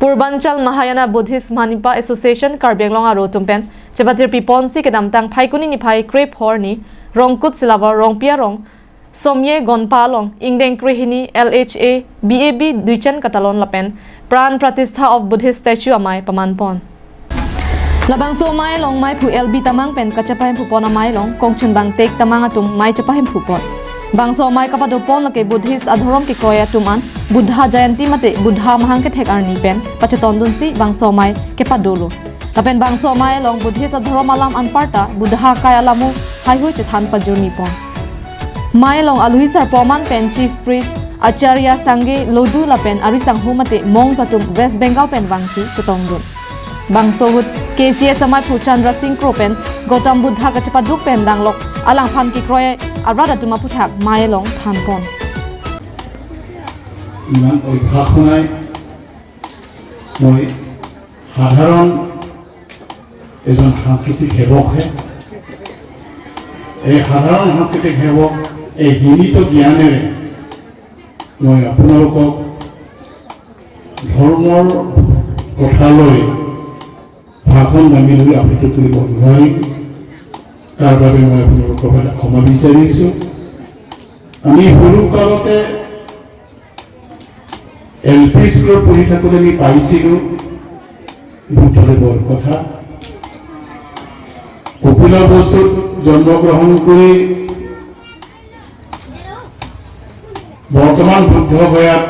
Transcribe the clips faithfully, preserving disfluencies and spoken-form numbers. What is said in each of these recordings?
Purbanchal Mahayana Buddhist Manipa Association Karbi Anglong aro atum pen chepatirpi ponsi kedamtang Phaikuni niphai krephor arni Rongkut Silava Rongpi arong Somye Gonpa along ingdeng krehini L H A B A B duichen katalon lapen Pran Pratishtha of Buddhist Statue amei paman pon. Labangso amei along meiphu L B Tamang pen kachepahemphu pon amei along kongchunbang Tek Tamang atum mei chepahemphu pon. Bangso amei kapado pon lake Buddhist adhorom kekroi atum an Buddha Jayanti mate Buddha mahang kethek arni pen pachetondunsi bangso amei kepadolo. Lapen bangso amei along Buddhist adhorom alam anparta Buddha akai alamo heihui chethan pajirmi pon. Amei along aluhi sarpo aman pen Chief Priest Acharya Sangay Lodu lapen arisanghu mate monks atum West Bengal pen vangsi chetongdun. Bangso ahut K C S ameiphu Chandra Singh Kro pen Gautam Buddha kachepaduk pen danglok alangphan kekroi arat atum aphuthak amei along than pon. ইমান অভ্যাস নাই। মই সাধাৰণ এজন সাংস্কৃতিক সেৱকহে। এই সাধাৰণ সাংস্কৃতিক সেৱক, এই সীমিত জ্ঞানেৰে মই আপোনালোকক ধৰ্মৰ কথালৈ ভাষণ দাঙি ধৰি আবৃত্তি কৰিব নোৱাৰিম। তাৰ বাবে মই আপোনালোকৰ পৰা ক্ষমা বিচাৰিছোঁ। আমি সৰুকালতে এল পি স্কুলত পঢ়ি থাকোঁতে আমি পাইছিলোঁ বুদ্ধদেৱৰ কথা। কপিলবস্তুত জন্মগ্ৰহণ কৰি বৰ্তমান বুদ্ধ গয়াত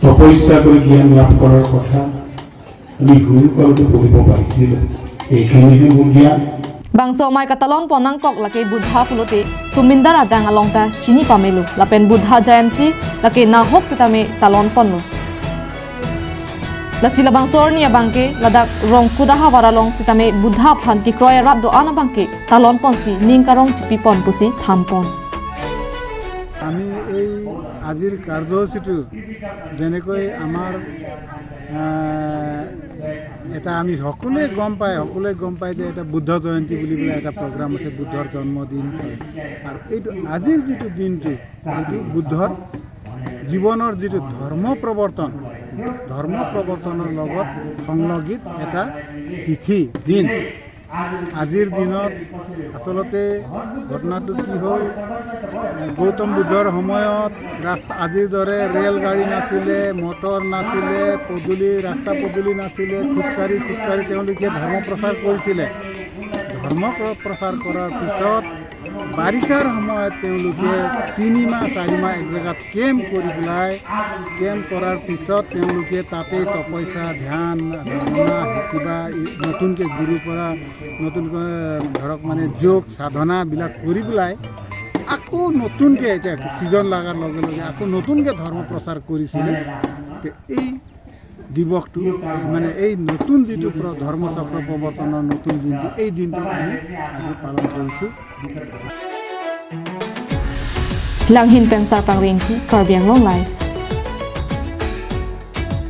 তপস্যা কৰি জ্ঞান লাভ কৰাৰ কথা আমি সৰুকালতে পঢ়িব পাৰিছিলোঁ। এইখিনিহে মোৰ জ্ঞান। Bangso amei katalon pon nangkok lake Buddha pulote sumindar adang along ta chini pamelo lapen Buddha Jayanti lake nahok sitame talon ponlo. Lasi labangso arni abangke ladak Rongkut ahavar along sitame Buddha aphan kekroi arat do-an abangke talon ponsi ning karong chipi pon pusi than pon. আমি এই আজিৰ কাৰ্যসূচীটো যেনেকৈ আমাৰ, আহ, এটা আমি সকলোৱে গম পায়, সকলোৱে গম পায় যে এটা বুদ্ধ জয়ন্তী বুলি পেলাই এটা প্ৰগ্ৰাম আছে, বুদ্ধৰ জন্মদিন। আৰু এইটো আজিৰ যিটো দিনটো, এইটো বুদ্ধৰ জীৱনৰ যিটো ধৰ্ম প্ৰৱৰ্তন, ধৰ্ম প্ৰৱৰ্তনৰ লগত সংলগ্নিত এটা তিথি, দিন। আজিৰ দিনত আচলতে ঘটনাটো কি হ'ল, গৌতম বুদ্ধৰ সময়ত ৰাস্তা, আজিৰ দৰে ৰেলগাড়ী নাছিলে, মটৰ নাছিলে, পদূলি, ৰাস্তা পদূলি নাছিলে, খোজকাঢ়ি খোজকাঢ়ি তেওঁলোকে ধৰ্ম প্ৰচাৰ কৰিছিলে। ধৰ্ম প্ৰ-, প্ৰচাৰ কৰাৰ পিছত বাৰিষাৰ সময়ত তেওঁলোকে তিনিমাহ চাৰিমাহ এক জেগাত কেম্প কৰি পেলাই, কেম্প কৰাৰ পিছত তেওঁলোকে তাতেই তপস্যা, ধ্যান, সাধনা, কিবা ই-, নতুনকৈ গুৰুৰ পৰা নতুনকৈ ধৰক মানে যোগ সাধনাবিলাক কৰি পেলাই আকৌ নতুনকৈ এতিয়া ছিজন লগাৰ লগে লগে আকৌ নতুনকৈ ধৰ্ম প্ৰচাৰ কৰিছিলে। তে এই দিৱসটো, মানে এই নতুন যিটো প্ৰ-, ধৰ্মচক্ৰ প্ৰৱৰ্তনৰ নতুন দিনটো, এই দিনটো আমি আজি পালন কৰিছোঁ। Langhin pen Sarpang Rengki, Karbi Anglong Live.